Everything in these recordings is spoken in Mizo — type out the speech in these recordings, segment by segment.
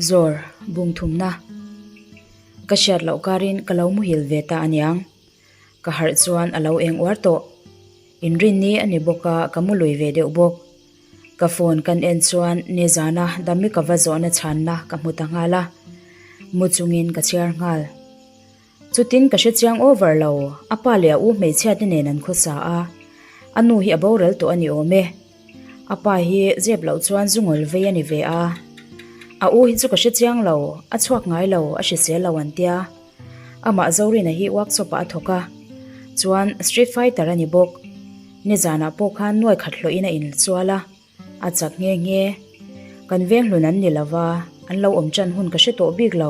Zawr, bung thumna. Ka hriat loh karin ka lo muhil ve ta aniang. Ka harh chuan a lo eng uar tawh. Inrinni a ni bawk a, ka mu lui ve deuh bawk. Ka phone kan en chuan nizana Dami ka va zawhna chhanna ka hmu ta nghal a, mu chungin ka chhiar nghal. Chutin ka hre chiang over lo, a pa leh a u hmeichhia te nen an khawsa a, a nu hi a boral tawh a ni awm e. A pa hi zep loh chuan zu ngawl vei a ni ve a. A u hi chu ka hre chiang lo, a chhuak ngai lo, a hrisel lo an tia. Amah Zorina hi workshop ah a thawk a, chuan street fighter a ni bawk. Nizanah pawh khan nuai khat hlawhin a inchual a, a chak nghe nghe. Kan veng hlun an ni lo va, an lo awm ṭan hun ka hre tawh bik lo.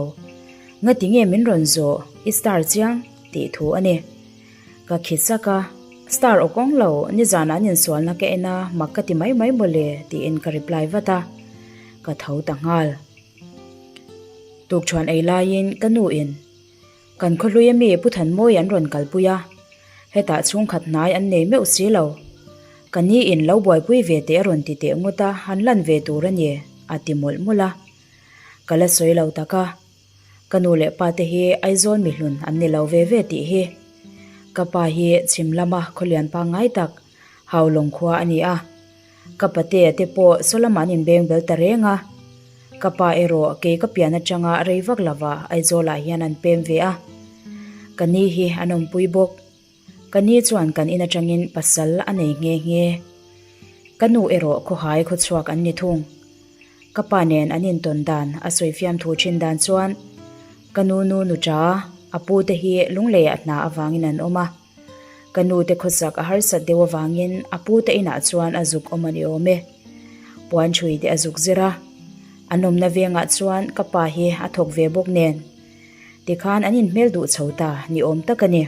Ngati nge min rawn zawh, i star chiang? tih thu a ni. Ka khi chak a, Star aw kawng lo, nizanah an insualna ka en a, mak ka ti mai mai mawle tiin ka reply vat a, ka tho ta nghal. Tukṭhuan ei laiin ka nu in kan khawhlui ami Pu Thanmawi an rawn kalpui a, hetah chhungkhat hnai an nei meuh si lo. Ka ni in lo buaipui ve teh a rawn ti teh ngawt a, han lan ve tur a ni, a ti mawlh mawlh a. Ka la sawi lo tak a, ka nu leh pa te hi Aizawl mihlun an ni lo ve ve tih hi. Ka pa hi chhim lama khawlian pangngai tak Haulawng khua a ni a. Ka patea te pawh saw lamah an inbeng bel ta reng a. Ka pa erawh kei ka pian atanga rei vak lova Aizawlah hian an pem ve a. Ka ni hi an awmpui bawk. Ka ni chuan kan in atangin pasal a nei nghe nghe. Ka nu erawh khawhai khawchhuak an ni thung. Ka pa nen an intawn dan a sawi fiam thu thin dan chuan ka nu nu nuṭa a pu te hi lungleiah hna avangin an awm a. Ka nu te khawsak a harsat deuh avangin a pu te inah chuan a zuk awm a ni awm e. Puan ṭhui te a zuk zir a. A nawmna vengah chuan ka pa hi a thawk ve bawk nen. Tikhan an inhmel duh chho ta ni awm tak a ni.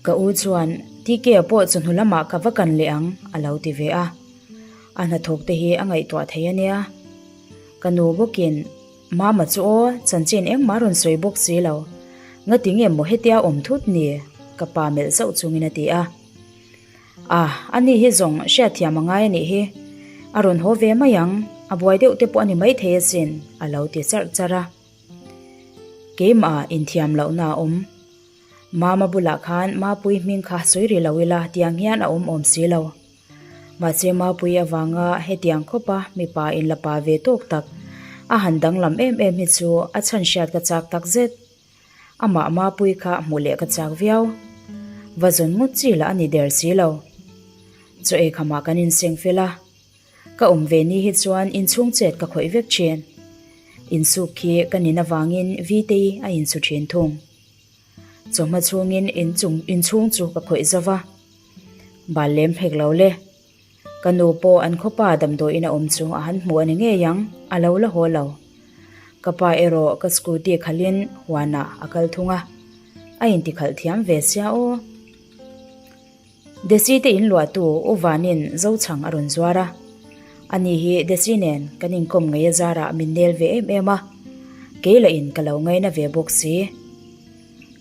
Ka u chuan TK pawh chawhnu lamah ka va kan leh ang a lo ti ve a. A hnathawk te hi a ngaihtuah thei a nia. Ka nu bawkin Mama chu aw, chanchin engmah rawn sawi bawk si lo. Ngati nge maw hetia awm thut ni? Ka pa melh zauh chungin a ti a. Ah, ani hi zawng hriatthiam a ngai a nih hi. A rawn haw ve mai ang, a buai deuh te pawh a ni maithei asin, a lo ti charh charh a. Keimah inthiam lohna a awm. Mama bulah khan Mapui hming kha sawi ri lo ila tiang hian a awm awm si lo. Mahse Mapui avanga hetiang khawpa mipa inla pa ve tawk tak a han danglam em em hi chu a chhan hriat ka chak tak zet. Amah Mapui kha hmuh leh ka chak viau. Va zawn ngawt chi lah a ni der si lo. Chaw ei khamah kan inseng fel a. Ka awm ve ni hi chuan inchhung chet ka khawih vek thin. Insuk khi ka nin avangin Vitei a insu thin thung. Chawhma chhungin inchung inchhung chu ka khawih zo va. Bal lem hek lo le. Ka nu pawh an khawpa damdawiin a awm chu a han hmu a ni ngei ang, a lo la haw lo. Ka pa erawh ka scooty khalhin huanah a kal thung a, a intikhalh thiam ve sia aw. Desi te inluahtu U Vanin Zochhang a rawn zuar a, ani hi Desi nen kan inkawm ngei a zarah min nel ve em em a, kei lah in ka lo ngaina ve bawk si.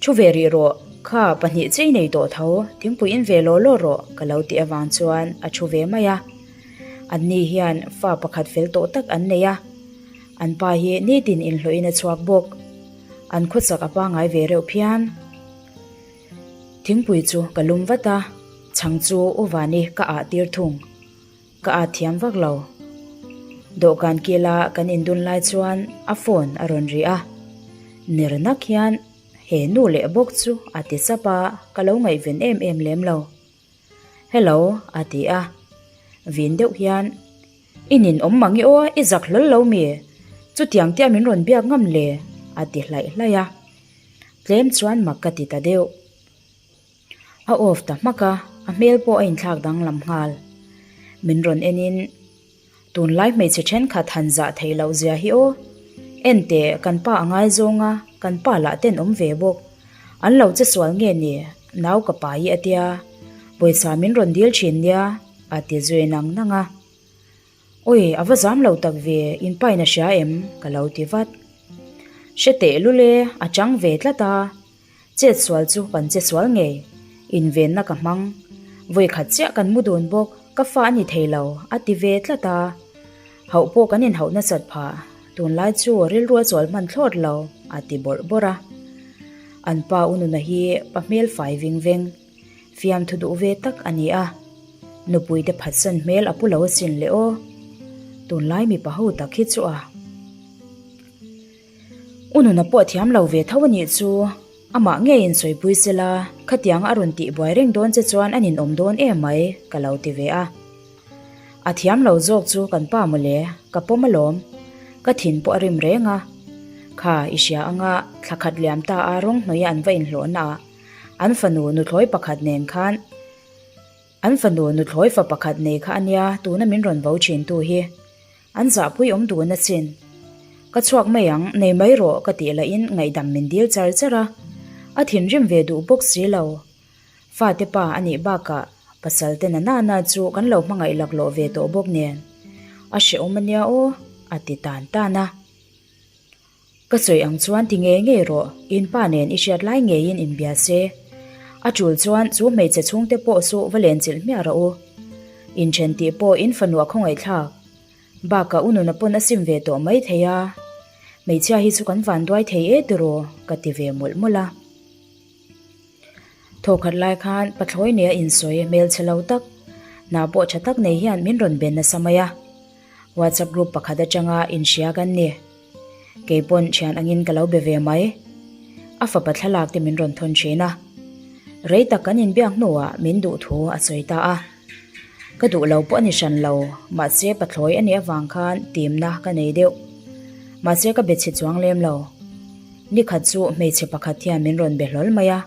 Thu ve rih rawh, kha pahnih chei nei tawh tho, thingpui in ve law law rawh ka lo tih avang chuan a thu ve mai a. Anni hian fa pakhat fel tawh tak an nei a, an pa hi nitin inhlawhin a chhuak bawk. An khawchak a pangai ve reuh phian. Thingpui chu ka lum vat a, chhang chu U Vani ka ah tir thung. Ka ah thiam vak lo. Dawhkan kila kan indun lai chuan a phone a rawn ri a. Ner nak hian he nu leh bawk chu a ti chap a, ka lo ngaihven em em lem lo. Hello a ti a. Vin deuh hian I nin awm mang i aw, i zak hlawl lo mi? Chutiang tia min rawn biak ngam le? a ti hlaih hlaih a. Tlem chuan mak ka ti ta deuh. A off ta hmak a, a hmel pawh a inthlak danglam nghal. Min rawn enin, Tunlai hmeichhe thenkhat han zah theih loh zia hi aw. En teh, kan pa a ngaizawng a, kan pa lah ten awm ve bawk. An lo che sual nge ni, nau ka pa hi a tia. Pawisa min rawn dil thin nia, a ti zui nang nang a. Awi, a va zam lo tak ve, in pain a hria em? ka lo ti vat. Hre teh lul e, a chang ve tlat a. Chet sual chu kan che sual ngei, invenna ka hmang. Vawikhat chiah kan mu dun bawk, ka fa a ni thei lo, a ti ve tlat a. Hauh pawh kan inhauh nasat phah. Tunlai chu rilru a chawl hman thlawt lo, a ti bawrh bawrh a. An pa u nuna hi pa hmel fai ving veng, fiamthu duh ve tak a ni a. Nupuite phatsan hmel a pu lo asin le aw. Tunlai mipa ho tak hi chu a. U nuna pawh thiam lo ve tho a nih chu. Amah ngeiin sawipui sela, khatiang a rawn tih buai reng dawn che chuan a ninawm dawn em mai, ka lo ti ve a. A thiam lo zawk chu kan pa mawle, ka pawm alawm. Ka thin pawh a rim reng a. Kha, i hria anga thla khat liam ta a rawng hnawih an va inhlawhna ah an fanu nuthlawi pakhat nen khan an fanu nuthlawi fa pakhat nei kha ania tuna min rawn vo thin tu hi. An zahpui awm dun asin. Ka chhuak mai ang, nei mai rawh ka tih lahin ngaihdam min dil char char a. A thinrim ve duh bawk si lo. Fate pa a nih bakah pasal te na nana chu kan lo hmangaih laklawh ve tawh bawk nen. A hrehawm ania aw, a ti tan tan a. Ka sawi ang chuan ti ngei ngei rawh, in pa nen i hriat lai ngeiin inbia se. A tul chuan chu hmeichhe chhungte pawh chu va lenchilh hmiah rawh u. Inthen tih pawh in fanu a khawngaihthlak. Bakah u nuna pawn a sim ve tawh mai thei a. Hmeichhia hi chu kan vanduai thei e tiraw, ka ti ve mawlh mawlh a. Thawkhat lai khan pathlawi nei a insawi hmelchhe lo tak, hna pawh tha tak nei hian min rawn ben nasa mai a. WhatsApp group pakhat atanga inhria kan ni. Kei pawn thian angin ka lo be ve mai. A fapa thlalak te min rawn thawn thin a. Rei tak kan inbiak hnuah min duh thu a sawi ta a. Ka duh lo pawh a ni hran lo, mahse pathlawi a nih avang khan timna ka nei deuh. Mahse ka be chhe chuang lem lo. Nikhat chu hmeichhe pakhat hian min rawn be hlawl mai a.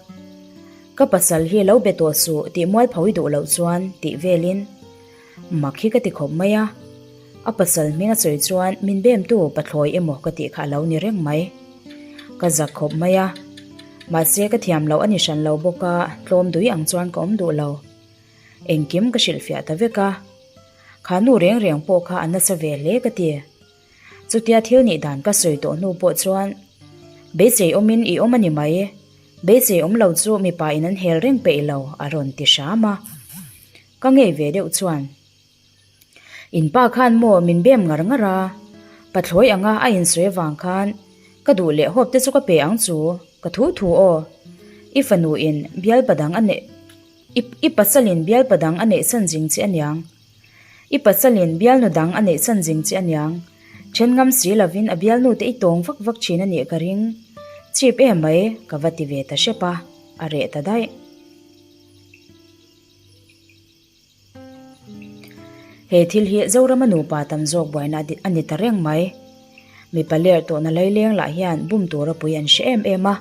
Ka pasal hi lo be tawh suh tih mualpho i duh loh chuan tih velin mak hi ka ti khawp mai a. A pasal hming a sawi chuan min bemtu pathlawi emaw ka tih kha a lo ni reng mai. Ka zak khawp mai a. Mahse ka thiam loh a ni hran lo bawk a, tlawm dui ang chuan ka awm duh lo. Engkim ka hrilhfiah ta vek a. Kha nu reng reng pawh kha a nasa ve hle ka ti. Chutia thil nih dan ka sawi tawh hnu pawh chuan beisei awmin i awm a ni mai, beisei awm lo chu mipa in an hel reng peih lo a rawn ti hram a. Ka ngei ve deuh chuan In pa khan maw min bem ngar ngar a, pathlawi anga a insawi avang khan ka duh leh hawp te chu ka pe ang chu, ka thu thu aw. I fanu in bialpa dang a neih i pasalin bialpa dang a neih san zing che aniang. I pasalin bialnu dang a neih chan zing che aniang. Then ngam si lovin a bialnu te i tawng vak vak thin a nih ka ring. Chip em mai, ka va ti ve ta hrep a, a reh ta daih. He thil hi Zorama nupa tam zawk buaina a ni ta reng mai. Mipa ler tawhna laileng lah hian bum tura pui an hre em em a.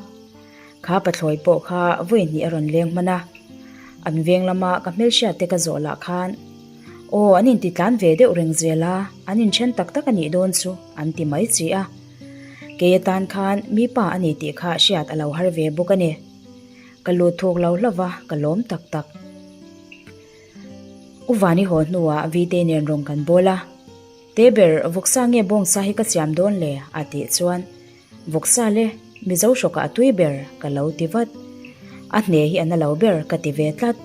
Kha pathlawi pawh kha vawi hnih a rawn leng hman a. An veng lama ka hmelhriat te ka zawh lah khan, Aw, an inti tlan ve deuh reng zel a, an inthen tak tak a nih dawn chu, an ti mai chi a. Kei atan khan mi pa a ni tih kha hriat a lo har ve bawk a ni. Ka lut thuk lo hlauh va, ka lawm tak tak. U Vani haw hnuah Vite nen rawn kan bawl a. Te ber, vawksa nge bawngsa hi ka siam dawn le? a tih chuan, Vawksa le, Mizo hrawkah a tui ber, ka lo ti vat. A hne hi a na lo ber ka ti ve tlat.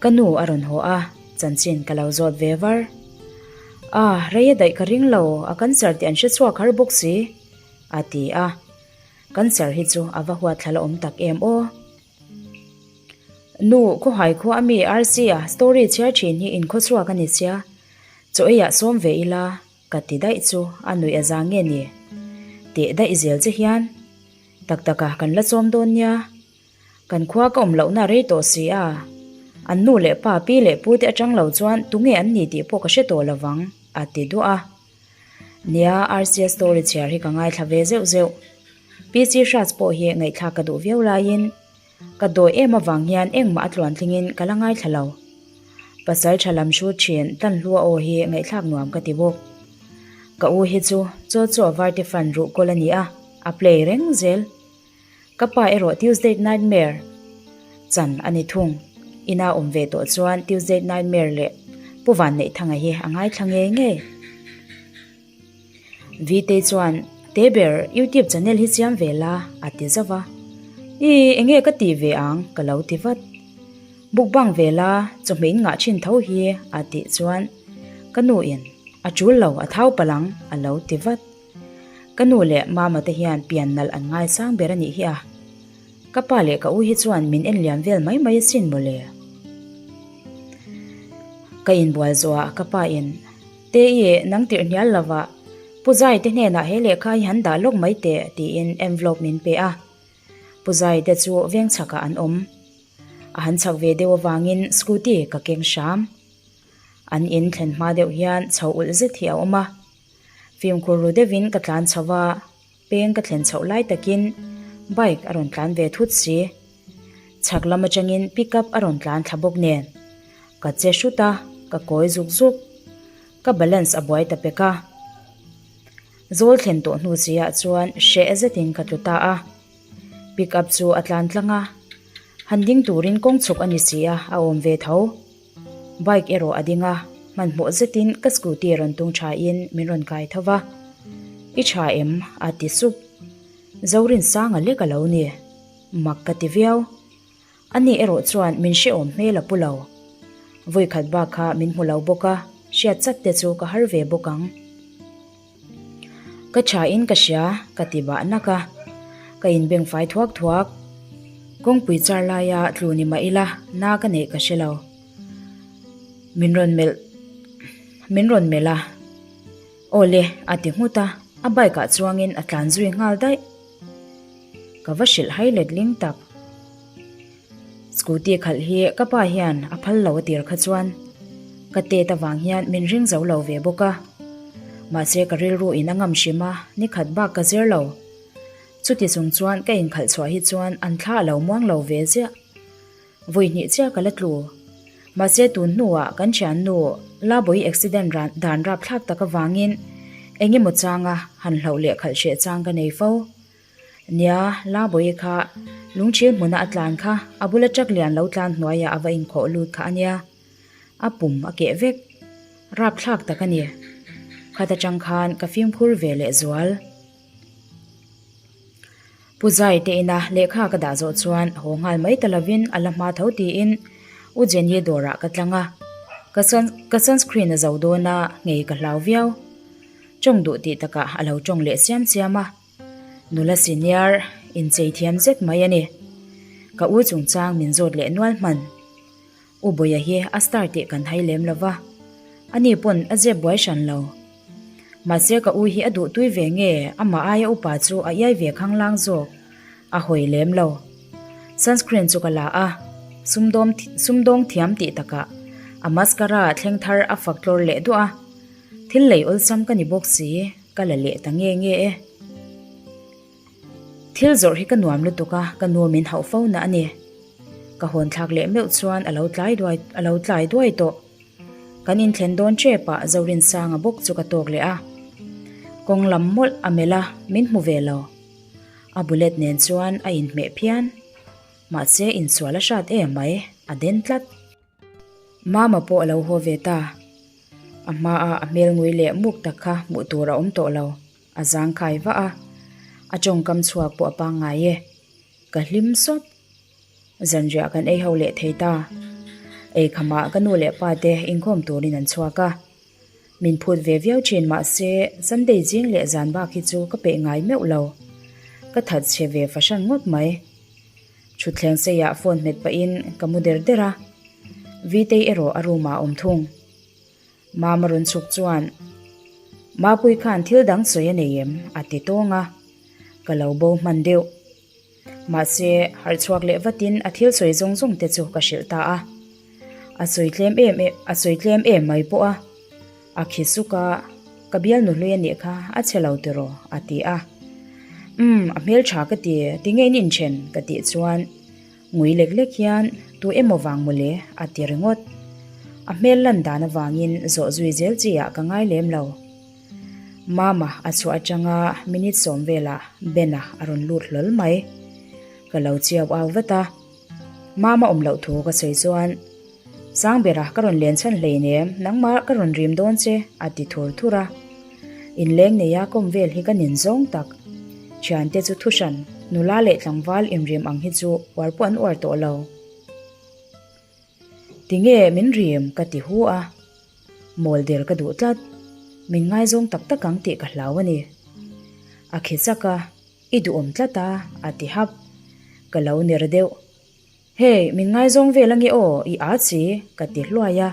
Ka nu a rawn haw a, chanchin ka lo zawt ve var. A, rei a daih ka ring lo, a cancer tih an hre chhuak har bawk si, a ti a. Cancer hi chu a va huatthla la awm tak em aw. Nu, khawhai khua a mi RC a story chhiar thin hi in khawchhuak a ni sia, chaw eiah sawm ve ila ka ti daih chu a nuih a za nge ni? Teh daih zel che hian tak taka kan la sawm dawn nia, kan khua ka awm lohna rei tawh si a, an nu leh pa pi leh pu te atang lo chuan tunge an ni tih pawh ka hre tawh lovang a ti duah a. Nia, RC a story chhiar hi ka ngaithla ve zeuh zeuh. PC Hras pawh hi ngaihthlak ka duh viau laiin ka dawi em avang hian engmah a tluan tlingin ka la ngaithla lo. Pasal tha lam hrut thin tan hlua aw hi ngaihthlak nuam ka ti bawk. Ka u hi chu chaw chaw a varte fan ruh kawl a ni a, a play reng zel. Ka pa erawh Tuesday Nightmare chan a ni thung. Ina awm ve tawh chuan Tuesday Nightmare leh Pu Vanneihthanga hi a ngaithla ngei ngei. Vtei chuan, Te ber, YouTube channel hi siam ve la, a ti zauh a. Ih, enge ka tih ve ang, ka lo ti vat. Mukbang ve la, chawhmeh in ngah thin tho hi, a tih chuan ka nu in, A tul lo, a thau palh ang, a lo ti vat. Ka nu leh mama te hian pian nalh an ngaisang ber a nih hi a. Ka pa leh ka u hi chuan min en liam vel mai mai asin mawle. Ka inbual zawhah ka pa in, Te i, nang tirh hnial lova, Pu Zai te hnenah he lehkha hi han dah lawk mai teh tiin envelope min pe a. Pu Zai te chu veng chhakah an awm. A han chhak ve deuh avangin scooty ka keng hram. An in thlen hma deuh hian chho ulh zet hi a awm a. Fimkhur ru deuhin ka tlan chho a, peng ka thlen chhoh lai takin bike a rawn tlan ve thut si. Chhak lam atangin pickup a rawn tlan thla bawk nen. Ka che hrut a, ka kawi zuk zuk. Ka balance a buai ta pek a. Zawl thlen tawh hnu si ah chuan hreh zetin ka tlu ta a. Pickup chu a tlan tlang a, han ding turin kawng chhuk a ni si a, a awm ve tho. Bike erawh a ding a, hmanhmawh zetin ka scooty rawn tung thain min rawn kai tho va. I tha em? a ti sup. Zorinsanga lek a lo ni. Mak ka ti viau. Ani erawh chuan min hrehawm hmel a pu lo. Vawikhat bak kha min hmu lo bawk a, hriat chat te chu ka har ve bawk ang. Ka tha in ka hria, ka ti bah nak a. Ka inbeng fai thuak thuak. Kawngpui char laia tlu ni mah ila, na ka neih ka hre lo. Min rawn melh, min rawn melh a. Aw le, a ti nghut a, a bike ah chuangin a tlan zui nghal daih. Ka va hrilh hai let ling tak. Scooty khalh hi ka pa hian a phal lo a tir kha chuan ka tet avang hian min ring zo lo ve bawk a. Mahse ka rilru in a ngam hrim a, ni khat bak ka zir lo. Chuti chung chuan ka inkhalh chhuah hi chuan an thla a lo muang lo ve ziah. Vawi hnih chiah ka la tlu. Mahse tun hnuah kan thiannu Labawi accident dan rapthlak tak avangin eng emaw changa han hlauh leh khalh hreh chang ka nei fo. Nia, Labawi kha lungchhir hmuna a tlan kha a bula truck lian lo tlan hnuaiah a va inkhawh lut kha a nia. A pum a keh vek. Rapthlak tak a ni. Khat atang khan ka fimkhur ve leh zual. Pu Zai te ina lehkha ka dah zawh chuan haw nghal mai ta lovin a la hma tho tiin U Jenny dawrah ka tlang a, ka sun ka sunscreen a zo dawn a, nghei ka hlau viau. Tawng duh tih takah a lo tawng leh siam siam a, nula senior inchei thiam zet mai a ni. Ka u chungchang min zawt leh nual hman. U Bawia hi a star tih kan hai lem lo va, ani pawn a zep buai hran lo. Mahse ka u hi a duh tui ve nge amah aia upa chu a iai ve khanglang zawk, a hawi lem lo. Sunscreen chu ka la a, sumdawm sumdawng thiam tih takah a mascara thleng thar a fak tlawr leh duah a, thil lei awlsam ka ni bawk si, ka la leh ta nge nge e. Thil zawrh hi ka nuam lutuk a, ka nu min hauh fo na a ni. Ka hawn thlak leh meuh chuan a lo tlai duai a lo tlai duai tawh. Kan inthlen dawn tep ah Zorinsanga bawk chu ka tawk leh a. Kawng lam mawlh a melh a, min hmu ve lo. A bullet nen chuan a inhmeh phian. Mahse insual a hrat em mai, a den tlat. Mama pawh a lo haw ve ta. A hmaa a hmel ngui leh muk tak kha hmuh tur a awm tawh lo. A zangkhai vah a, a tawngkam chhuak pawh a pangngai e. Ka hlim sawt. Zanriah kan ei ho leh thei ta. Eikhamah ka nu leh pa te inkhawm turin an chhuak a. Min phut ve viau thin mahse Sunday zing leh zan bak hi chu ka peih ngai meuh lo. Ka that chhe ve fahran ngawt mai. Thutthleng seiah phone hmet pahin ka mu der der a. Vitei erawh a room ah a awm thung. Mama rawn chhuk chuan, Mapui khan thil dang sawi a nei em? a ti tawng a, ka lo bo hman deuh. Mahse, harh chhuak leh vatin a thil sawi zawng zawng te chu ka hrilh ta a. A sawi tlem em em, a sawi tlem em mai pawh a. A khi suk a, Ka bialnu hlui a nih kha, a chhe lo tiraw? a ti a. Umm, a hmeltha ka ti, tinge in inthen? ka tih chuan, Ngui lek lek hian tu emaw vang mawle a ti ringawt. A hmel lan dan avangin zawh zui zel chi ah ka ngai lem lo. Mama a chhuah atanga minute sawm velah Ben-a a rawn lut hlawl mai. Ka lo chiau au vat a. Mama awm loh thu ka sawi chuan, Sangbera ka rawn len chhan hleinem, nangmah ka rawn rim dawn che a ti thur thur a. Inleng neia kawm vel hi ka nin zawng tak. Thiante chu thuhran, nula leh tlangval inrim ang hi chu uar pawh an uar tawh lo. Tinge min rim ka ti hu a, mawl der ka duh tlat. Min ngaizawng tak tak ang tih ka hlau a ni. A khi chak a, I duhawm tlat a, a ti hap. Ka lo ner deuh. Hey, min ngaizawng vel ange aw, i â chi, ka ti hluai a.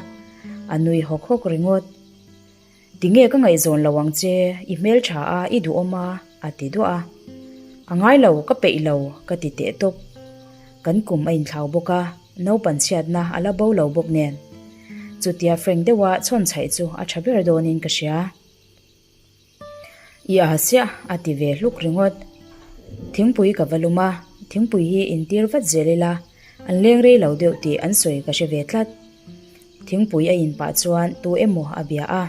A nui hawk hawk ringawt. Tinge ka ngaihzawn lo ang che, i hmeltha a, i duhawm a, a ti duah a. A ngai lo, ka peih lo, ka ti teh tawp. Kan kum a inthlau bawk a, naupan chhiatna a la bo lo bawk nen. Chutia frank deuha chhawn chhaih chu a tha ber dawnin ka hria. I a siah, a ti ve hluk ringawt. Thingpui ka va lum a, thingpui hi intir vat zel ila, an leng rei lo deuh tih an sawi ka hre ve tlat. Thingpui a in pah chuan tu emaw a bia a.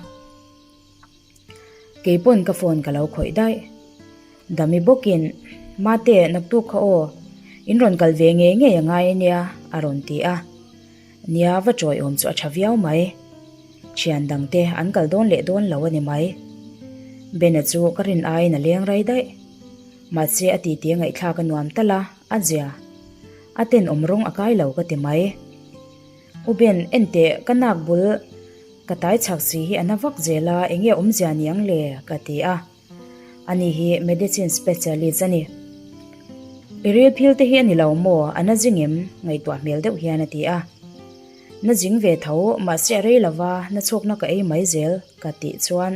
Kei pawn ka phone ka lo khawih daih. Dami bawkin, Mate, naktuk kha aw, in rawn kal ve ngei ngei a ngai a nia, a rawn ti a. Nia, va chawiawm chu a tha viau mai. Thian dangte an kal dawn leh dawn lo a ni mai. Bena chu ka rin aiin a leng rai daih. Mahse a titi a ngaihthlak a nuam tal a, a zia. A tenawm rawng a kai lo ka ti mai. U Ben, enteh, ka nak bul ka tai chhak si hi a na vak zel a, enge awmzia ni ang le? ka ti a. Ani hi medicine specialist a ni. I ril phil te hi a ni lo maw? A na zing em? ngaihtuah hmel deuh hian a ti a. Na zing ve tho, mahse a rei lova, na chhawkna ka ei mai zel, ka tih chuan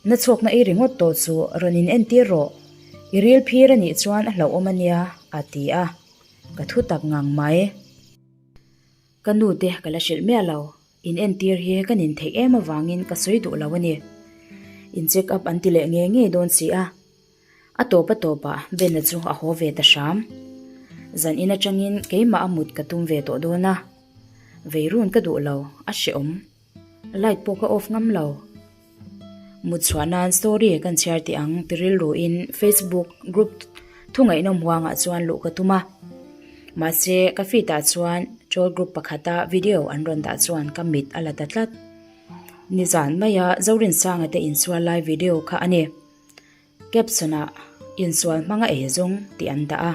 Na chhawkna ei ringawt tawh chu rawn in entir rawh, i ril phir a nih chuan a hlauhawm a nia, a ti a. Ka thu tak ngang mai. Ka nu te ka la hrilh miah lo, in entir hi ka nin theih em avangin ka sawi duh lo a ni. In check up an ti leh ngei ngei dawn si a. A tawp a tawpah Bena chu a haw ve ta hram. Zan in atangin keimah a mut ka tum ve tawh dawn a. Veirun ka duh lo, a hrehawm. Light pawh ka off ngam lo. Mut chhuah nan story kan chhiar tih ang ti rilruin Facebook group thu ngaihnawm huangah chuan luh ka tum a. Mahse, ka feed ah chuan troll group pakhata video an rawn dah chuan ka mit a la ta tlat. Nizan maia Zorinsanga te insual lai video kha a ni. Caption ah insual hmanga ei zawng tih an dah a.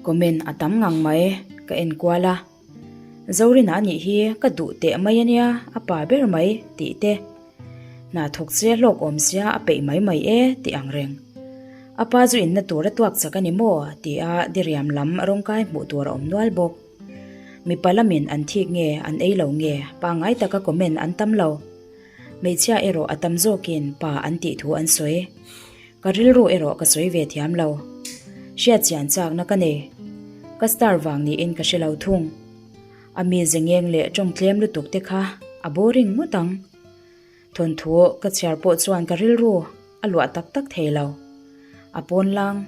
Comment a tam ngang mai ka en kual a. Zorina anih hi ka duh teh mai ania a pa ber mai tih te. Hna thawk che hlawk awm sia a peih mai mai e tih ang reng. A pa chu inna tur a tuak chak a ni maw ti a diriam lam rawngkai hmuh tur a awm nual bawk. Mipa lamin an thik nge an ei lo nge pangngai taka comment an tam lo. Hmeichhia erawh a tam zawkin pa an tih thu an sawi. Ka rilru erawh ka sawi ve thiam lo. Hriat chian chakna ka nei. Ka star vang niin ka hre lo thung. A mi zengeng leh tawng tlem lutuk te kha a boring ngawt ang. Thawnthu ka chhiar pawh chuan ka rilru a luah tak tak thei lo. A pawn lang.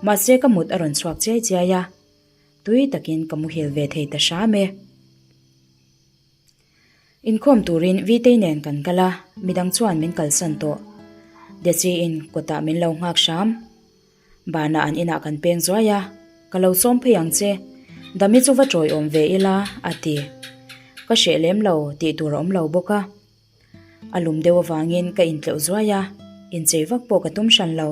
Mahse ka mut a rawn chhuak chiai chiai a. Tui takin ka muhil ve thei ta hram e. Inkhawm turin Vitei nen kan kal a, midang chuan min kalsan tawh. Desi-in kawtah min lo nghak hram. Banah an inah kan peng zuai a, Ka lo sawm phei ang che, Dami chu va tawiawm ve ila, a ti. Ka hreh lem lo tih tur a awm lo bawk a. A lum deuh avangin ka intleuh zuai a, inchei vak pawh ka tum hran lo.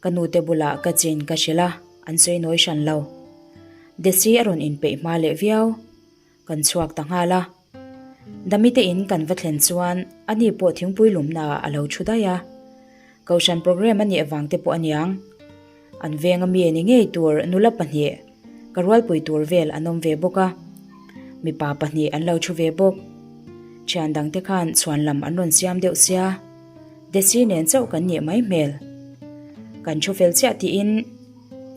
Ka nute bulah ka chin ka hrilh a, an sawi nawi hran lo. Desi a rawn inpeih hma leh viau. Kan chhuak ta nghal a. Dami te in kan va thlen chuan ani pawh thingpui lumna ah a lo thu daih a. Kohhran programme a nih avang te pawh a niang. An veng a mi ni ngei tur nula pahnih ka rualpui tur vel an awm ve bawk a. Mipa pahnih an lo thu ve bawk. Thian dang te khan chhuan lam an rawn siam deuh sia. Desi nen chauh kan nih mai hmel. Kan thu fel chiah tiin.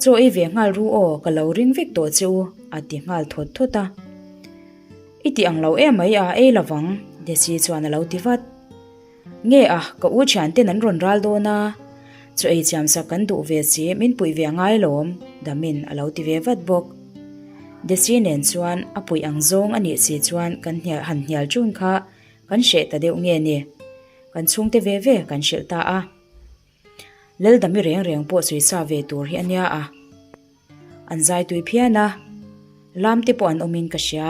Chaw ei ve nghal ru aw, ka lo ring vek tawh che u, a ti nghal thawt thawt a. I ti ang lo em mai a, ei lovang, Desi chuan a lo ti vat. Nge a, ka u thian ten an rawn ral dawn a, chaw ei chiam sak kan duh ve si, min puih ve a ngai lawm, Damin a lo ti ve vat bawk. Desi nen chuan a puih ang zawng a nih si chuan kan hnial han hnial tun kha kan hreh ta deuh nge ni? Kan chhungte ve ve kan hrilh ta a. Laldami reng reng pawh suisa ve tur hi a nia a, an zai tui phian a, lam te pawh an awmin ka hria,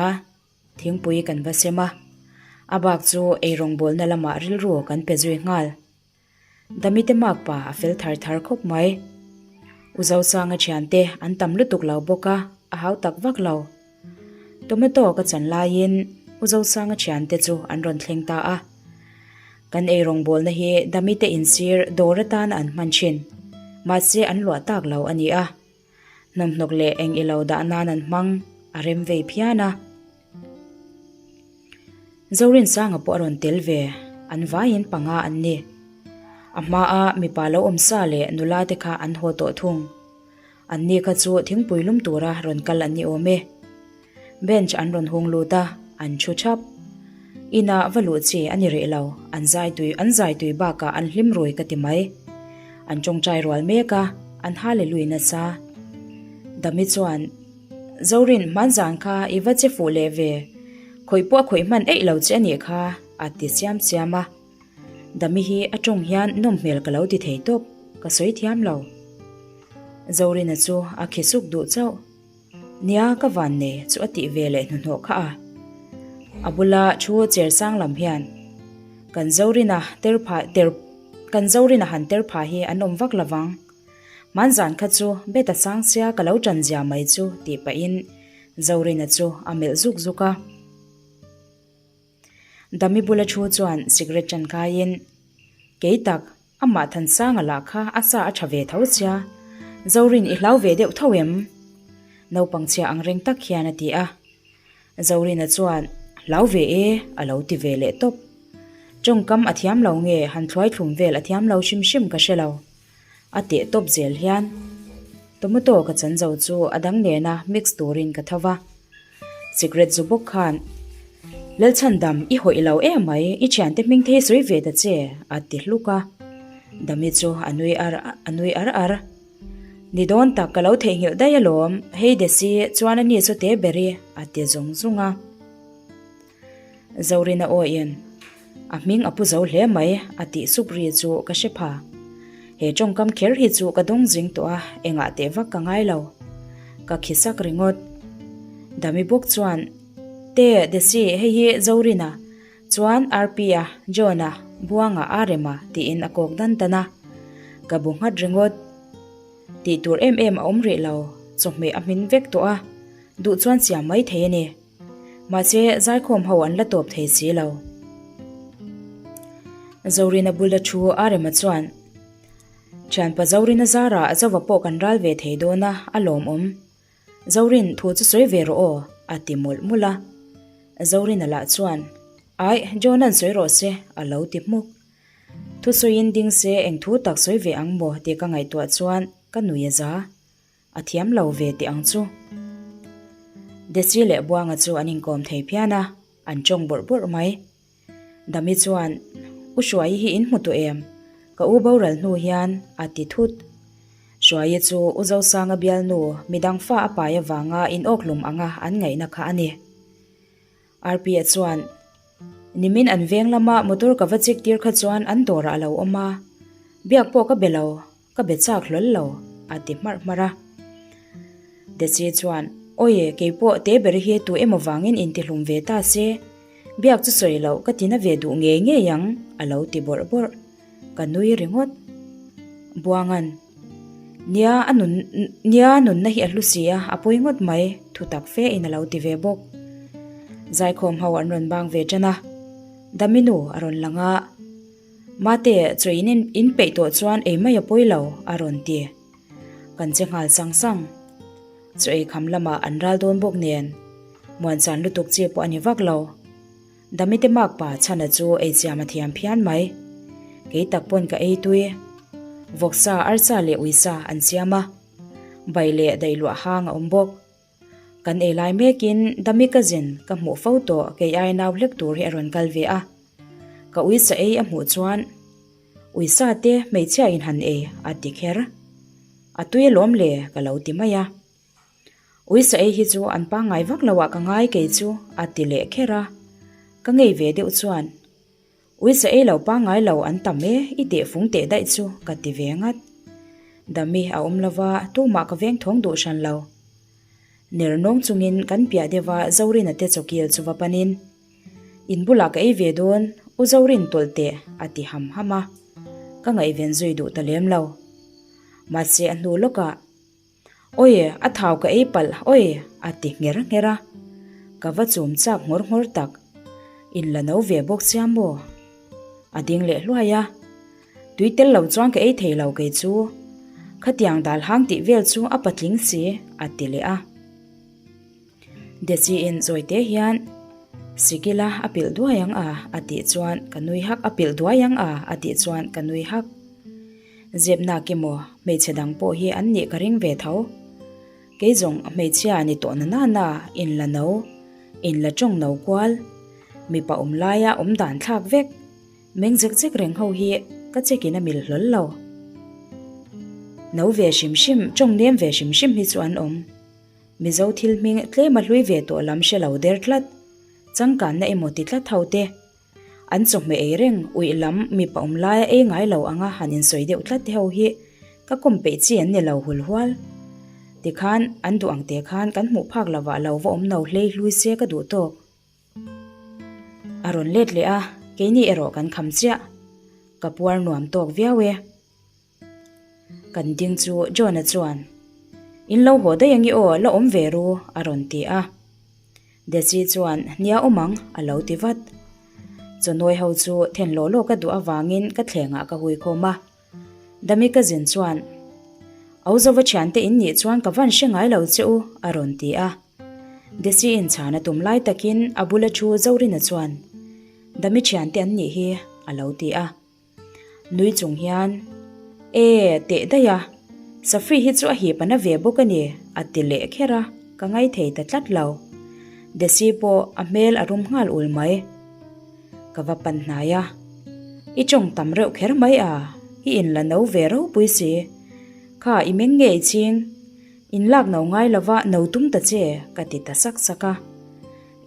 thingpui kan va sem a, a bak chu eirawngbawlna lamah rilru kan pe zui nghal. Dami te makpa a fel thar thar khawp mai. U Zosanga thiante an tam lutuk lo bawk a, a hau tak vak lo. Tomato ka chan laiin U Zosanga thiante chu an rawn thleng ta a. Kan eirawngbawlna hi Dami te insir dawr atana an hman thin. Mahse an luah tak lo a ni a. Hnawmhnawk leh eng ilo dah nan an hmang a rem vei phian a. Zorinsanga pawh a rawn tel ve, an vaiin panga an ni. A hmaa mipa lo awm sa leh nula te kha an haw tawh thung. Anni kha chu thingpui lum tura rawn kal an ni awm e. Bench an rawn hung lut a, an thu thap. Inah va luh chi a ni rih lo, an zai tui an zai tui bakah an hlim rui ka ti mai. An tawngtai rual mek a, an hallelui nasa. Dami chuan, Zorin, hmanzan kha i va che fuh leh ve, khawih pawh a khawih hman eih lo che a nih kha, a ti siam siam a. Dami hi a tawng hian nawm hmel ka lo ti thei tawp, ka sawi thiam lo. Zorina chu a khi suk duh chauh. Nia ka van nei chu a tih ve leh hnuhnawh kha a. A bula thu cher sang lam hian kan Zorina ter pha ter kan Zorina han ter pha hi an awm vak lovang. Hmanzan kha chu bet a sang sia ka lo tan zia mai chu tih pahin Zorina chu a melh zuk zuk a. Dami bula thu chuan cigarette ṭan kaiin, Kei tak, amah Thansanga lah kha a sa a ṭha ve tho sia, Zorin i hlau ve deuh tho em? Naupang chhia ang reng tak hian a ti a. Zorina chuan, Hlau ve e, a lo ti ve leh tawp. Ṭawngkam a thiam lo nge han thluai thlum vel a thiam lo hrim hrim ka hre lo. A teh tawp zel hian tomato ka chan zo chu a dang nena mix turin ka tho va. Cigarette zu bawk khan, Lalchhandam, i hawih lo em mai, i thiante hming thei sawi ve ta che, a ti hluk a. Dami chu a nui ar a nui ar ar. Ni dawn tak ka lo theihnghilh daih alawm, hei Desi chuan a ni chu te ber i, a ti zung zung a. Zorina awiin, A hming a pu zo hle mai, a tih sup ri chu ka hre pha. He tawngkam kher hi chu ka dawng zing tawh a, engah teh vak ka ngai lo. Ka khi sak ringawt. Dami bawk chuan, Te, Desi, hei hi Zorina, chuan Rp-a, John-a, Buanga, Arema tiin a kawk dan tan a. Ka bu nghat ringawt. Tih tur em em a awm rih lo, chawhmeh a hmin vek tawh a, duh chuan siam mai thei a ni. Mahse, zaikhawm ho an la tawp thei si lo. Zorina bula thu Arema chuan, Thianpa Zorina zarah Zova pawh kan ral ve thei dawn a, a lawmawm. Zorin, thu chu sawi ve rawh aw, a ti mawlh mawlh a. Zorina lah chuan, Aih, John-a'n sawi rawh se, a lo ti hmuk. Thusawiin ding se eng thu tak sawi ve ang maw tih ka ngaihtuah chuan ka nui a za. A thiam lo ve teh ang chu. Desi leh Buanga chu an inkawm thei phian a, an tawng bawrh bawrh mai. Dami chuan, U Hruaii hi in hmu tawh em? Ka u boral hnu hian a ti thut. Hruaii chu U Zosanga bialnu midang fa a pai avanga in awkhlum anga an ngaihna kha a ni. Rp-a chuan, Nimin an veng lama motor ka va chik tir kha chuan an dawrah a lo awm a, biak pawh ka be lo. Ka be chak hlawl lo, a ti hmarh hmarh a. Desi chuan, Awi, kei pawh te ber hi tu emaw vangin intihlum ve ta se, biak chu sawi loh ka tina ve duh ngei ngei ang, a lo ti bawrh bawrh. Ka nui ringawt. Buangan, Nia, a nun, nia nunna hi a hlu si a, a pawi ngawt mai, thu tak fe in a lo ti ve bawk. Zaikhawm ho an rawn bang ve tan a, Daminu a rawn lang a. Mate, chaw in in peih tawh chuan ei mai a pawi lo, a rawn ti. Kan che nghal sang sang. Chaw ei kham lamah an ral dawn bawk nen, muanchan lutuk chi pawh a ni vak lo. Damite makpa chhana chu ei chiam a thiam phian mai. Kei tak pawn ka ei tui. Vawksa, arsa leh uisa an siam a. Bai leh daihluah hang a awm bawk. Kan ei lai mekin Dami cousin ka hmuh fo tawh kei ai nau hlek tur hi a rawn kal ve a. Ka uisa ei a hmuh chuan Uisa te hmeichhia in han ei a ti kher. A tui alawm le ka lo ti mai a. Uisa ei hi chu an pangngai vak lo ah ka ngai kei chu a ti leh kher a. Ka ngei ve deuh chuan Uisa ei lo pangngai lo an tam e, i teh fung teh daih chu ka ti ve ngat. Dami a awm lova tumah ka veng thawng duh hran lo. Ner nawng chungin kan piah deuha Zorina te chawkil chu va panin, In bulah ka ei ve dawn, U Zorin tawlh teh a ti ham ham a. Ka ngaihven zui duh ta lem lo. Mahse a hnu lawkah. Awi, a thau ka ei palh, awi, a ti ngher ngher a. Ka va chum chak nghawr nghawr tak. In la no ve bawk sia maw? A ding leh hluai a. Tui tel lo chuan ka ei thei lo kei chu. Khatiang dal hang tih vel chu a patling si, a ti leh a. Deci-in zawi te hian, Sikila a pilh duai ang a, a tih chuan ka nui hak, a pilh duai ang a, a tih chuan ka nui hak. Zepnak emaw hmeichhe dang pawh hi an nih ka ring ve tho. Kei zawng hmeichhia ni tawh na nana in la no, in la tawng no kual, mipa awm laia awm dan thlak vek, meng zek zek reng ho hi ka check in a mil hlawl lo. No ve hrim hrim, tawng nem ve hrim hrim hi chu an awm. Mizo thil hming tlema hlui ve tawh lam hre lo der tlat, changkanna emaw ti tlat ho te. An chawhmeh ei reng uih lam mipa awm laia ei ngai lo anga han insawi deuh tlat te ho hi ka kawm peih chi an ni lo hul hual. Tikhan an duh ang te khan kan hmuh phak lovah lo va awm no hlei hlui se ka duh tawk. A rawn let leh a, keini erawh kan kham chiah. Ka puar nuam tawk viau e. Kan ding chu John-a chuan, In lo haw daih angi aw, la awm ve ru, a rawn ti a. Desi chuan, Nia awm ang, a lo ti vat. Chawnawi ho chu then law law ka duh avangin ka thlengah ka hui khawm a. Dami ka zin chuan, Au zova thiante in nih chuan ka van hre ngai lo che u, a rawn ti a. Desi inchhan a tum lai takin a bula thu Zorina chuan, Dami thiante an nih hi, a lo ti a. Nui chung hian, E, teh daih a, Safri hi chu a hip a na ve bawk a ni, a ti leh kher a, ka ngaithei ta tlat lo. Desi pawh a hmel a rum nghal ul mai. Ka va pan hnai a, I tawng tam reuh kher mai a, i inla no ve ropui si. Kha i meng ngei ching, inlak no ngai lova no tum ta che, ka ti ta sak sak a.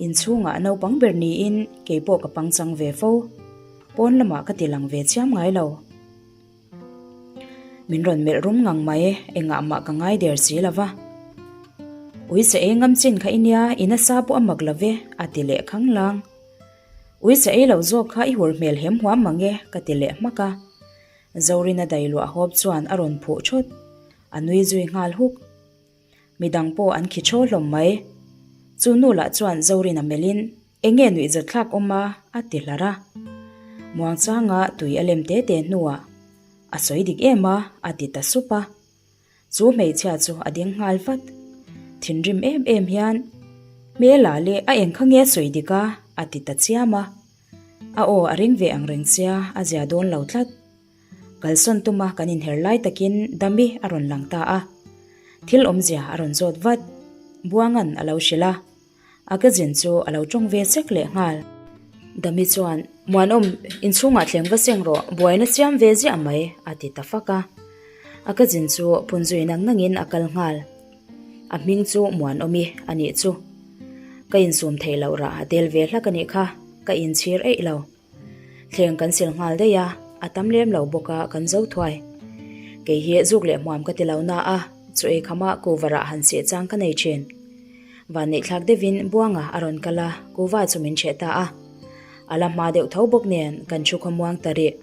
Inchhungah naupang ber niin kei pawh ka pangchang ve fo. Pawn lamah ka ti lang ve chiam ngai lo. Min rawn melh rum ngang mai, engah mah ka ngai der si lo va. Ui sa ei ngam chin kha i nia, i nasa pawh a mak lo ve, a ti leh khang lang. Ui sa ei lo zawk kha i hur hmel hem huam mang e, ka ti leh hmak a. Zorina dailuah hawp chuan a rawn phuh thawt, a nui zui nghal huk. Midang pawh an khi thaw hlawm mai. Chu nu lah chuan Zorina melhin, Eng nge nuihzat thlak awm a? a ti hlar a. Muangchanga tui a lem te te hnuah, A sawi dik em a? a ti ta sup a. Chu hmeichhia chu a ding nghal vat. Thinrim em em hian, Hmela leh a eng kha nge sawi dik a? a ti ta chiam a. A aw a ring ve ang reng sia, a zia dawn lo tlat. Kalsawn tuma kan inher lai takin Dami a rawn lang ta a. Thil awmzia a rawn zawt vat. Buangan a lo hrilh a. A cousin chu a lo tawng ve sek leh nghal. Dami chuan, Muanawm, inchhungah thleng va seng rawh, buaina siam ve ziah mai, a ti ta fak a. A cousin chu phun zui nang nangin a kal nghal. A hming chu Muanawmi a nih chu. Ka insum theih loh rah a tel ve hlak a nih kha, ka inchhir eih lo. Thleng kan sil nghal daih a, a tam lem lo bawk a kan zo thuai. Kei hi zuk leh hmuam ka ti lo na a, chu ei khamah kuvarah han seh chang ka nei thin. Vanneihthlak deuhin Buanga a rawn kal a, kuva chu min hreh ta a. A la hma deuh tho bawk nen kan thu khawmuang ta rih.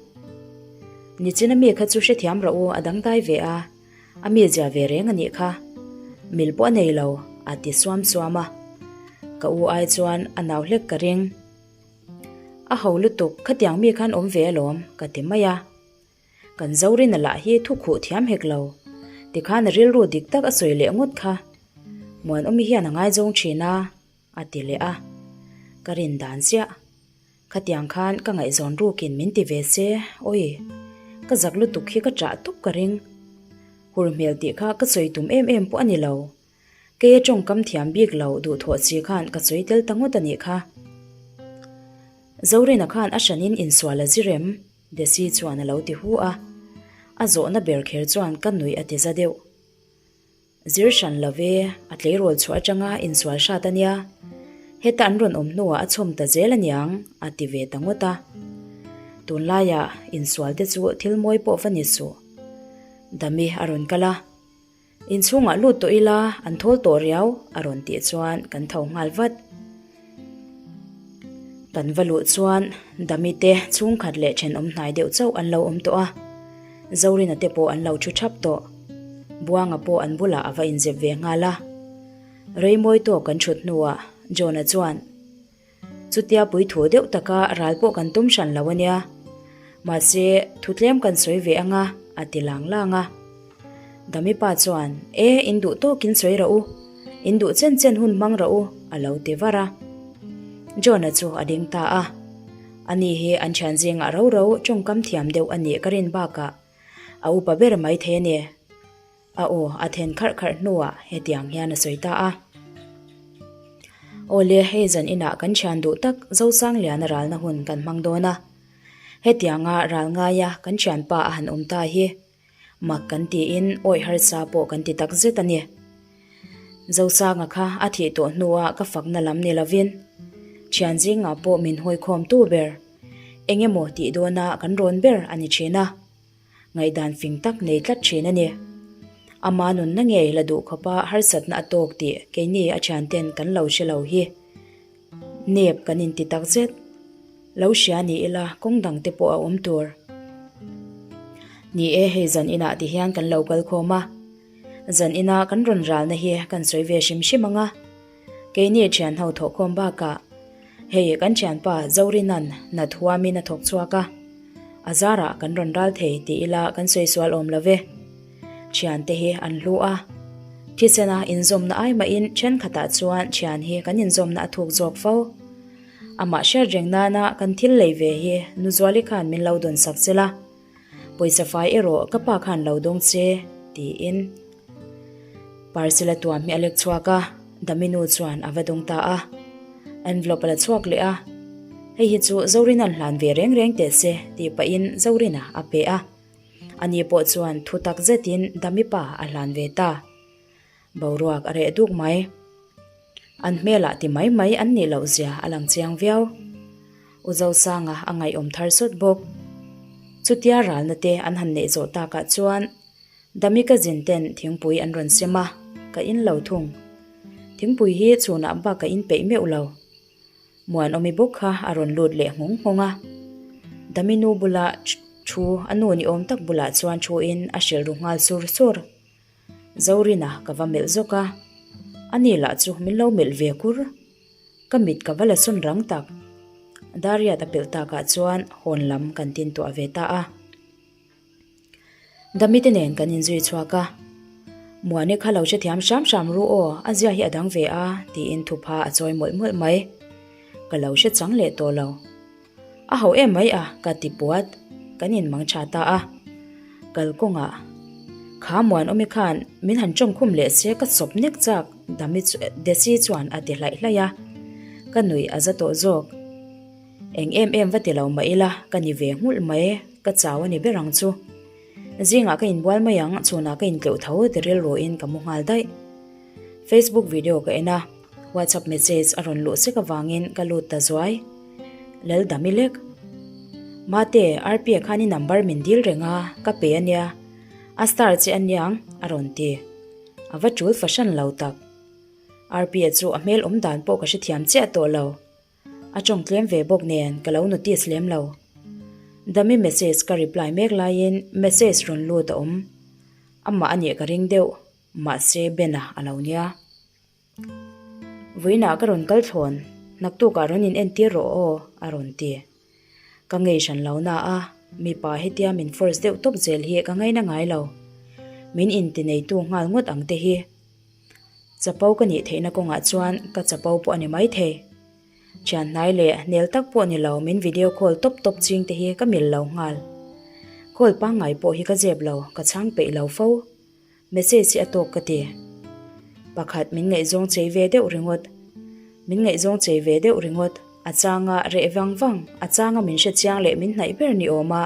Nichina mi kha chu hrethiam rawh u a dangdai ve a, a mi zia ve reng a nih kha. Mil pawh a nei lo, a ti suam suam a. Ka u ai chuan a nau hlek ka ring. A ho lutuk, khatiang mi khan awm ve alawm, ka ti mai a. Kan Zorina lah hi thu khuh thiam hek lo. Tikhan a rilru dik tak a sawi leh ngawt kha. Muanawmi hian a ngaizawng thin a, a ti leh a. Ka rin dan chiah. Khatiang khan ka ngaihzawn rukin min ti ve se, awi, ka zak lutuk hi ka chah tup ka ring. Hur hmel tih kha ka sawi tum em em pawh a ni lo. Kei a tawngkam thiam bik lo duhthawh chi khan ka sawi tel ta ngawt a nih kha. Zorina khan a hranin insual a zir em? Desi chuan a lo ti hu a. A zawhna ber kher chuan ka nuih a ti za deuh. Zir hran lo ve, a tleirawl chhuah atanga insual hrat a nia. Heta an rawn awm hnuah a chhawm ta zel a niang, a ti ve ta ngawt a. Tunlaiah insual te chu thil mawi pawh va ni suh. Dami a rawn kal a. Inchhungah lut tawh ila an thawl tawh riau a rawn tih chuan kan tho nghal vat. Kan va luh chuan Dami te chhungkhat leh thenawm hnai deuh chauh an lo awm tawh a, Zorina te pawh an lo thu thap tawh. Buanga pawh an bulah a va inzep ve nghal a. Reimawi tawk kan thut hnuah John-a chuan, Chutia puithu deuh taka ral pawh kan tum hran lo a nia. Mahse, thu tlem kan sawi ve anga, a ti lang lang a. Dami pa chuan, E, in duh tawkin sawi rawh u. In duh chen chen hun hmang rawh u, a lo ti var a. John-a chu a ding ta a. Ani hi an thian zingah ro ro tawngkam thiam deuh a nih ka rin bakah a upa ber mai thei a ni. A aw a then kharh kharh hnuah hetiang hian a sawi ta a. Aw le, hei zan inah kan thian duh tak Zosangliana ralna hun kan hmang dawn a. Hetianga ral ngaia kan thianpa a han awm ta hi mak kan tiin awih harsa pawh kan ti tak zet a ni. Zosanga kha a thih tawh hnua ka fakna lam ni lovin thian zingah pawh min hawikhawmtu ber eng emaw tih dawna kan rawn ber a ni thin a. Ngaihdan fing tak nei tlat thin a ni. Ama nunna ngei la duh khawpa harsatna a tawk tih keini a thianten kan lo hre lo hi nep kan inti tak zet. Lo hria ni ila kawng dang te pawh a awm tur. Ni e hei zan inah ti hian kan lo kal khawm a. Zan ina kan rawn ralna hi kan sawi ve hrim hrim ang a. Keini thianho thawhkhawm bakah hei kan thianpa Zorinan nat huamin a thawk chhuak a, a zarah kan rawn ral thei tih ila kan sawi sual awm lo ve. Thiante hi an hlu a, thisena inzawmna ai mahin thenkhatah chuan thian hi kan inzawmna a thuk zawk fo. Amah hriat reng nana kan thil lei ve hi Nuzuali khan min lo dawn sak sela, Pawisa fai erawh ka pa khan lo dawng che, tiin parcel a tuam hi a lek chhuak a, Daminu chuan a va dawng ta a. Envelope a la chhuak leh a, Hei hi chu Zorina'n hlan ve reng reng teh se, tih pahin Zorina a pe a. Ani pawh chuan thu tak zetin Dami pa a hlan ve ta. Boruak a reh duk mai. An hmelah ti mai mai an nih loh zia a lang chiang viau. U Zosanga a ngaihawm thar sawt bawk. Chutia ralna te an han neih zawh takah chuan Dami ka zin ten thingpui an rawn sem a, ka in lo thung. Thingpui hi chhunah bak ka in peih meuh lo. Muanawmi bawk kha a rawn lut leh nghawng nghawng a. Dami nu bula thu a nu ni awm tak bulah chuan thuin a hrilh ru nghal sur sur. Zorina ka va melh zawk a, ani lah chu min lo melh ve kur. Ka mit ka va la sawn rang tak. Dariat a pelh takah chuan hawn lam kan tin tuah ve ta a. Damite nen kan inzui chhuak a, Muani kha lo hrethiam hram hram ru aw, a zia hi a dang ve a, tiin thupha a chawi mawlh mawlh mai. Ka lo hre chang leh tawh lo. A ho em mai a, ka ti puat. Kan inmang tha ta a. Kalkawngah, Kha Muanawmi khan min han tawngkhum leh se ka chawp nek chak, Dami Desi chuan a ti hlaih hlaih a. Ka nuih a za tawh zawk. Eng em em va ti lo mah ila, ka ni ve nghulh mai, ka chau a ni ber ang chu. Zingah ka inbual mai ang, chhunah ka intleuh tho ti rilruin ka mu nghal daih. Facebook video ka en a, WhatsApp message a rawn luh sek avangin ka lut ta zuai. Laldami lek. Mate, Arpia khan i number min dil reng a, ka pe a nia. A star che a niang, a rawn ti. A va tul fahran lo tak. Arpia chu a hmel awm dan pawh ka hrethiam chiah tawh lo. A tawng tlem ve bawk nen ka lo notice lem lo. Dami message ka reply mek laiin message rawn lut a awm. Amah a nih ka ring deuh. Mahse Ben-a a lo nia. Vawiinah ka rawn kal thlawn, naktukah rawn in entir rawh aw a rawn ti. Ka ngei hran lo na a, mipa hetia min force deuh tawp zel hi ka ngaina ngai lo. Min inti neitu nghal ngawt ang te hi. Chapo ka nih theihna kawngah chuan ka chapo pawh a ni maithei. Thian hnai leh nel tak pawh ni lo min video call tawp tawp ching te hi ka mil lo nghal. Call pangngai pawh hi ka zep lo, ka chhang peih lo fo. Message hi a tawk ka ti. Pakhat min ngaihzawng chei ve deuh ringawt. Min ngaihzawng chei ve deuh ringawt. A changa reh vang vang, a changa min hre chiang leh min hnaih ber ni awm a,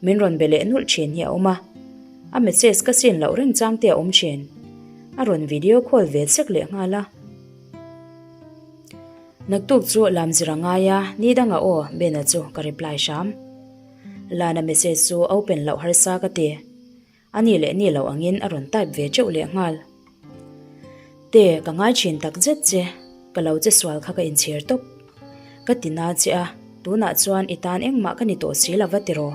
min rawn be leh nulh thin hi a awm a. A message ka sin loh reng chang te a awm thin. A rawn video call ve sek leh nghal a. Naktuk chu lamzir a ngai a, ni dangah aw, Bena chu ka reply hram. Lana message chu open loh harsa ka ti. A ni leh ni lo angin a rawn type ve teuh leh nghal. Te, ka ngai thin tak zet che, ka lo che sual kha ka inchhir tawp. Ka ti na che a, tunah chuan i tan engmah ka ni tawh si lo va tiraw?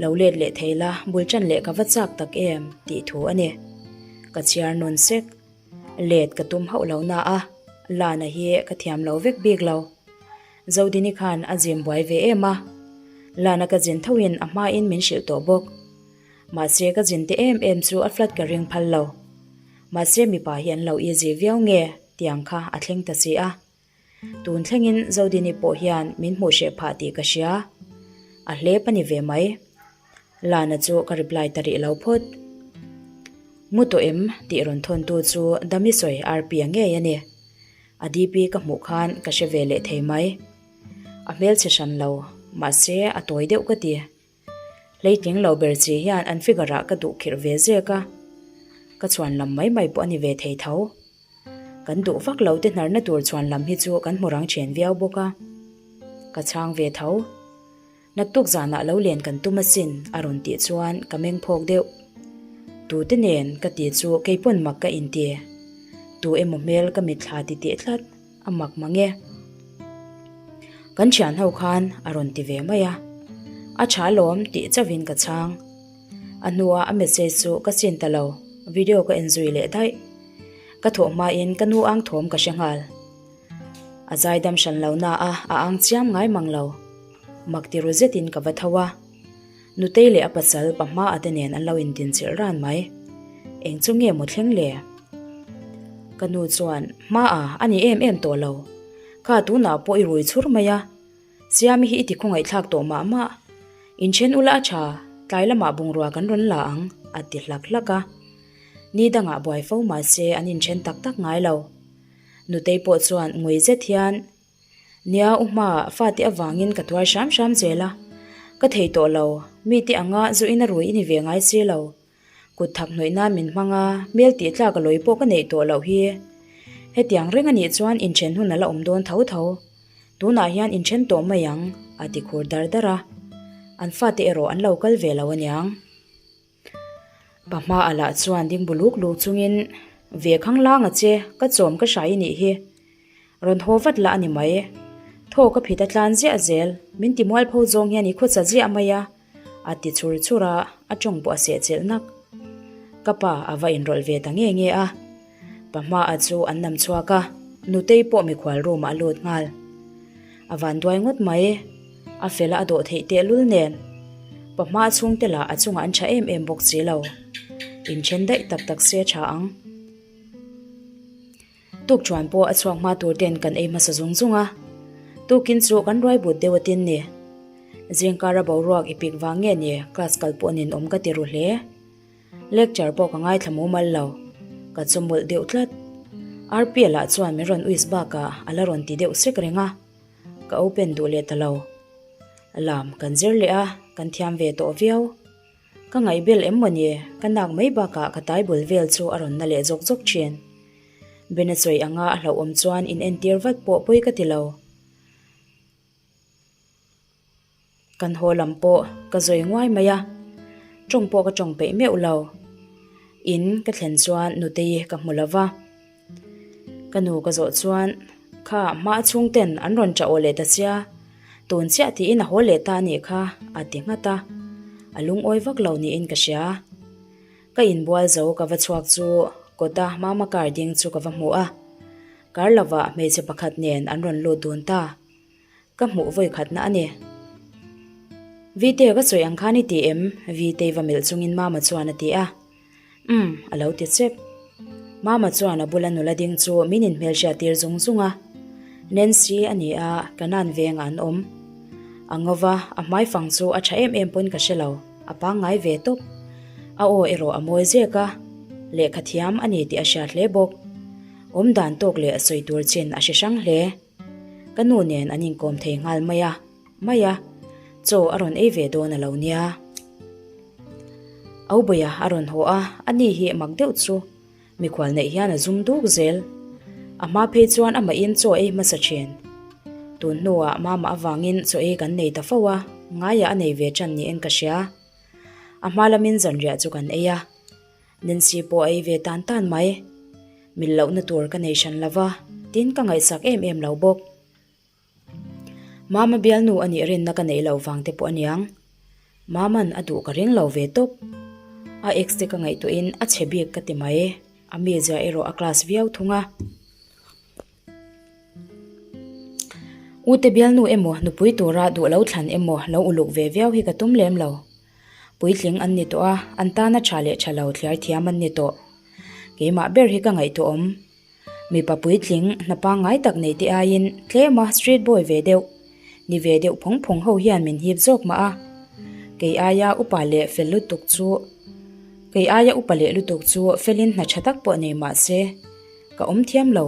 Lo let leh thei la, bul tan leh ka va chak tak em? tih thu a ni. Ka chhiar nawn sek. Let ka tum hauh lo na a, Lana hi ka thiam lo vek bik lo. Zodini khan a zim buai ve em a. Lana ka zin thoin a hmain min hrilh tawh bawk. Mahse ka zin te em em chu a flat ka ring phal lo. Mahse mipa hi an lo easy viau nge tiang kha a thleng ta si a. Tun thlengin Zodini pawh hian min hmuh hreh phah tih ka hria. A hlep a ni ve mai. Lana chu ka reply ta rih lo phawt. Mu tawh em tih rawn thawntu chu Dami sawi RP-a ngei a ni. A DP ka hmuh khan ka hre ve leh thei mai. A hmelchhe hran lo, mahse a tawi deuh ka ti. Hleitling lo ber chi hian an figure ah ka duh khirh ve zek a, ka chhuan lam mai mai pawh a ni ve thei tho. Kan duh vak lo te hnarna tur chhuan lam hi chu kan hmu rang then viau bawk a, ka chhang ve tho. Naktuk zanah lo len kan tum asin a rawn tih chuan ka meng phawk deuh. Tute nen ka ti chu keipawn mak ka inti. Tu emaw hmel ka mitthla ti teh tlat. A mak mang e. Kan thian ho khan a rawn ti ve mai a. A tha lawm tih chauhin ka chhang. A hnuah a message chu ka sin ta lo, video ka en zui leh daih. Ka thawh hmain ka nu ang thawm ka hre nghal. A zaidam hran lo na a, a ang chiam ngai mang lo. Mak ti ru zetin ka va tho a. Nutei leh a pasal pa hmaah te nen an lo intinchilh ran mai. Eng chu nge maw thleng le? Ka nu chuan, Hmaah a ni em em tawh lo. Kha tunah pawh i rui chhur mai a. Siami hi i ti khawngaihthlak tawh mah mah. Inthen ula a tha, tlai lamah bungrua kan rawn la ang, a ti hlak hlak a. Ni dangah buai fo mah se an inthen tak tak ngai lo. Nutei pawh chuan ngui zet hian, Nia u hma fate avangin ka tuar hram hram zel a, ka thei tawh lo, mite anga zu in a rui i ni ve ngai si lo. Kut thak hnawih nan min hmang a, hmel tih tlak a lawi pawh ka neih tawh loh hi. Hetiang reng a nih chuan inthen hun a la awm dawn tho tho. Tunah hian inthen tawh mai ang, a ti khur dar dar a. An fate erawh an lo kal ve lo aniang. Pa hma a lah chuan ding bu luk luk chungin, Ve khang lang a che, ka chawm ka hrai i nih hi. Rawn haw vat lah a ni mai. Thaw ka phit a tlan ziah zel, min ti mualpho zawng hian i khawcha ziah mai a, a ti chhur chhur a, a tawng pawh a seh chelh nak. Ka pa a va inrawlh ve ta nge nge a. Pa hma a chu an nam chhuak a, Nutei pawh mikhual room ah a lut nghal. A van duai ngawt mai, a fel a a dawh theih tehlul nen. Pa hma a chhungte lah a chungah an tha em em bawk si lo. Inthen daih tak tak se a tha ang. Tukṭhuan pawh a chhuak hma tur ten kan ei hmasa zung zung a. Tukin chu kan ruai but deuh atin ni. Zingkara boruak i pik vang nge ni class kal pawh ninawm ka ti ru hle. Lecture pawh ka ngaithla mumal lo. Ka chawmawlh deuh tlat. Rpa lah chuan min rawn uis bakah a la rawn ti deuh sek reng a, ka open duh leh ta lo. Lam kan zir leh a, kan thiam ve tawh viau. Ka ngaihbel em maw ni, ka nak mai bakah ka tai bul vel chu a rawn na leh zawk zawk thin. Bena sawi anga a hlauhawm chuan in entir vat pawh pawi ka ti lo. Kan haw lam pawh ka zawi nguai mai a, tawng pawh ka tawng peih meuh lo. In ka thlen chuan Nutei ka hmu lo va, ka nu ka zawh chuan kha hma a chhungten an rawn ṭah aw leh ta sia, tun chiah tiin a haw leh ta a nih kha a ti nghat a, a lungawi vak lo niin ka hria. Ka inbual zo ka va chhuak chu kawta Mama car ding chu ka va hmu a, kar lovah hmeichhe pakhat nen an rawn lut dun ta. Ka hmuh vawi khatna a ni. Vite ka sawi ang khan i ti em? Vitei va melh chungin Mama chuan a ti a. Umm, a lo ti chep. Mama chuan a bula nula ding chu min inhmelhriat tir zung zung a. Nancy a ni a, Kanan vengah an awm. A ngo va, a hmaifang chu a tha em em pawn ka hre lo, a pangngai ve tawp. A aw erawh a mawi zek a, lehkha thiam a ni tih a hriat hle bawk. Awm dan tawk leh sawi tur chin a hre hrang hle. Ka nu nen an inkawm thei nghal mai a, mai a, chaw a rawn ei ve dawn a lo nia. Aubaia a rawn haw a, ani hi mak deuh chu mikhual neih hian a zum duk zel. A hma phei chuan amahin chaw ei hmasa thin. Tun hnuah mama avangin chaw ei kan nei ta fo a, ngaiah a nei ve tan niin ka hria. A hma lamin zanriah chu kan ei a. Nancy pawh a ei ve tan tan mai. Mil lohna tur ka nei hran lo va, tin ka ngaihsak em em lo bawk. Mama bialnu a nih rinna ka neih loh vang te pawh aniang. Maman a duh ka ring lo ve tawp. A ex te ka ngaihtuahin a chhe bik ka ti mai, a mizia erawh a class viau thung a. Ute bialnu emaw nupui tura duh lo thlan emaw lo uluk ve viau hi ka tum lem lo. Puitling an ni tawh a, an tana tha leh tha lo thliar thiam an ni tawh. Keimah ber hi ka ngaihtuah awm. Mipa puitling hna pangngai tak nei te aiin tlema street boy ve deuh, ni ve deuh phawng phawng ho hian min hip zawk mah a. Kei aia upa leh fel lutuk chu Kei aia upa leh lutuk chu felin hna tha tak pawh nei mah se, ka awm thiam lo.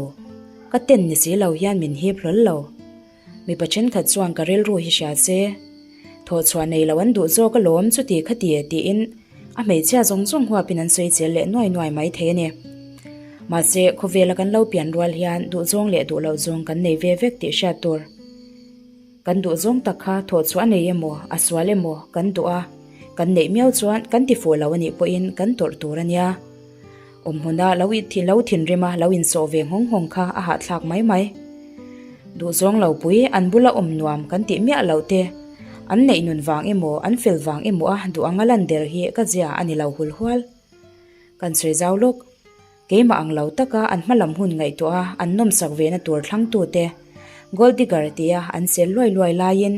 Ka ten ni si lo hian min hip hlawl lo. Mipa thenkhat chuan ka rilru hi hria se, thawhchhuah nei lo an duh zawk alawm chuti khati tiin a hmeichhia zawng zawng huapin an sawi chel leh nuai nuai mai thei a ni. Mahse, khawvela kan lo pian rual hian duhzawng leh duh loh zawng kan nei ve vek tih hriat tur. Kan duhzawng tak kha thawhchhuah a nei emaw, a sual emaw kan duh a, kan neih miau chuan kan ti fuh lo a nih pawhin kan tawrh tur a nia. Awmhmuna lo lo thinrima lo insawh ve nghawng nghawng kha a hahthlak mai mai. Duhzawng lo pui an bula awm nuam kan tih miah loh te, an neih nun vang emaw an fel vang emaw a duh anga lan der hi ka zia a ni lo hul hual. Kan sawi zau lawk. Keimah ang lo taka an hmalam hun ngaihtuah a an nawmsak ve na tur thlangtute Gold digger tia an sel luai luai laiin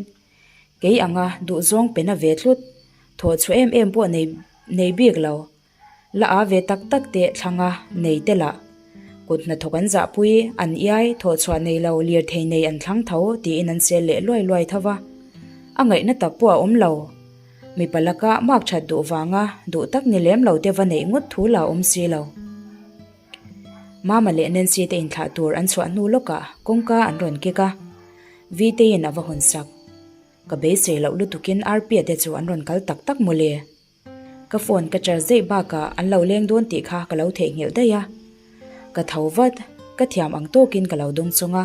kei anga duhzawng pe na ve tlut, thawhchhuah em em pawh nei nei bik lo. La a ve tak tak teh thlang a, nei te lah. Kut hnathawk an zahpui, an iai, thawhchhuah nei lo, lirthei nei an thlang tho tiin an sel leh luai luai tho va. A ngaihna tak pawh a awm lo. Mipa laka mark that duh vanga duh tak ni lem lo te va neih ngawt thu la awm si lo. Mama leh Nancy te inthlah tur an chhuah hnu lawkah kawngka an rawn kik a, Vteiin a va hawn sak. Ka beisei loh lutukin Arpia te chu an rawn kal tak tak mawle. Ka phone ka charge daih bakah an lo leng dawn tih kha ka lo theihnghilh daih a. Ka tho vat, ka thiam ang tawkin ka lo dawng chung a.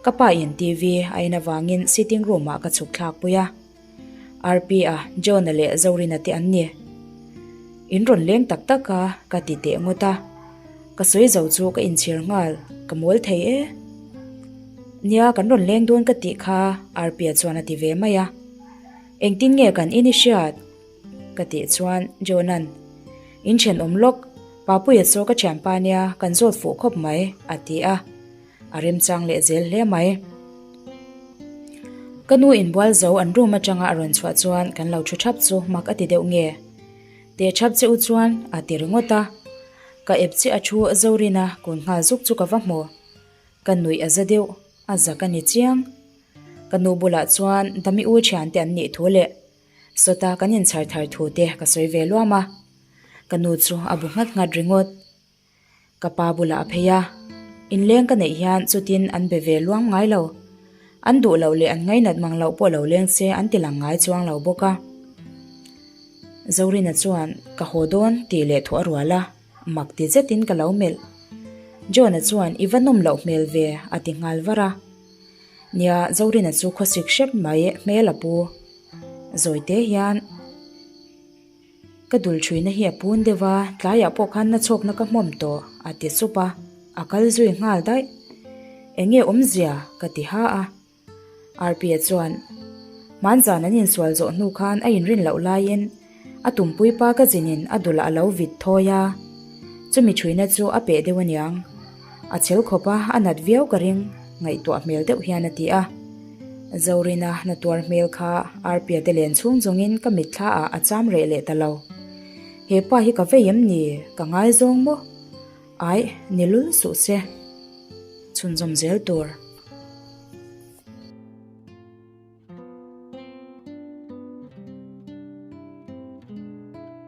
Ka pa in TV a en avangin sitting room ah ka chhuk thlak pui a. Rp-a, John-a leh Zorina te an ni. In rawn leng tak tak a, ka ti teh ngawt a. Ka sawi zo chu ka inchhir nghal, ka mawl thei e. Nia, kan rawn leng dawn ka tih kha, Rp-a chuan a ti ve mai a. Engtin nge kan in i hriat? Ka tih chuan John-a'n, In thenawm lawk, Papuia chu ka thianpa nia kan zawt fuh khawp mai, a ti a. A remchang leh zel hle mai. Ka nu inbual zo an room atanga a rawn chhuah chuan kan lo thu thap chu mak a ti deuh nge? Teh thap che u chuan a ti ringawt a. Ka ep chiah a thu Zorina kun nghal zuk chu ka va hmu. Ka nuih a za deuh, a zak a ni chiang. Ka nu bulah chuan Dami u thiante an nih thu leh sawta kan inchhar thar thu te ka sawi ve luam a. Ka nu chu a bu nghat nghat ringawt. Ka pa bulah a phei a, inleng ka neih hian chutin an be ve luam ngai lo. An duh loh leh an ngainat mang loh pawh lo leng se an ti lang ngai chuang lo bawk a. Zorina chuan ka haw dawn tih leh thuah a rual a. Mak ti zetin ka lo melh. John-a chuan i va nawm loh hmel ve a ti nghal var a. Nia, Zorina chu khawsik hrep mai hmel a pu. Zawite hian ka dul thuina hi a pun deuh a, tlaiah pawh khan na chhawkna ka hmawm tawh a ti sup a, a kal zui nghal daih. Eng nge awmzia? ka ti ha a. Arpia chuan, Hmanzan an insual zawh hnu khan a inrin loh laiin a tumpui pa ka zinin a dulah a lo vit thawi a, chumi thuina chu a peh deuh aniang. A chhel khawp a, a nat viau ka ring, ngaihtuah hmel deuh hian a ti a. Zorina na tuar hmel kha Arpia te len chhung zawngin ka mitthla ah a cham reh leh ta lo. He pa hi ka vei em ni? Ka ngaizawng maw? Aih, ni lul suh se. Chhunzawm zel tur.